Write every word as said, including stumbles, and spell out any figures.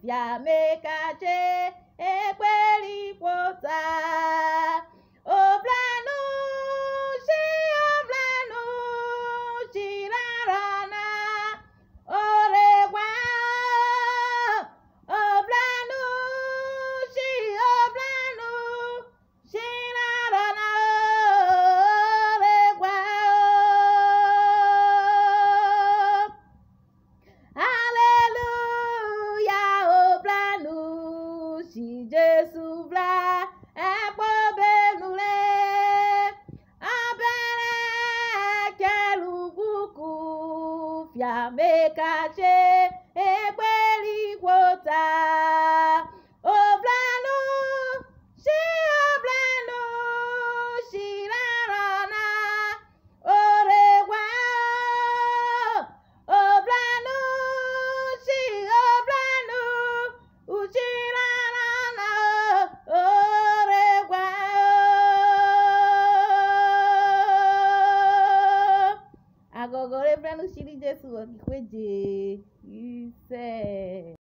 phia me ka che ekperi kpota. Obranu, shi obranu, shi rara na, o re ghwa o. Obranu, shi obranu, shi rara na, o re ghwa o. Haleluya, obranu, shi Jesu vra ẹkpo obenu re, ọ bẹrẹ kẹ rughuku, phia me ka che ekperi kpota. Obranu, shi obranu, shi rara na, o re ghwa o. Obranu, shi obranu, shi rara na, o re ghwa o. Aghọghọ rẹ evrẹn ushi ri Jesu vwọ kẹ ihwe eje. Isẹ.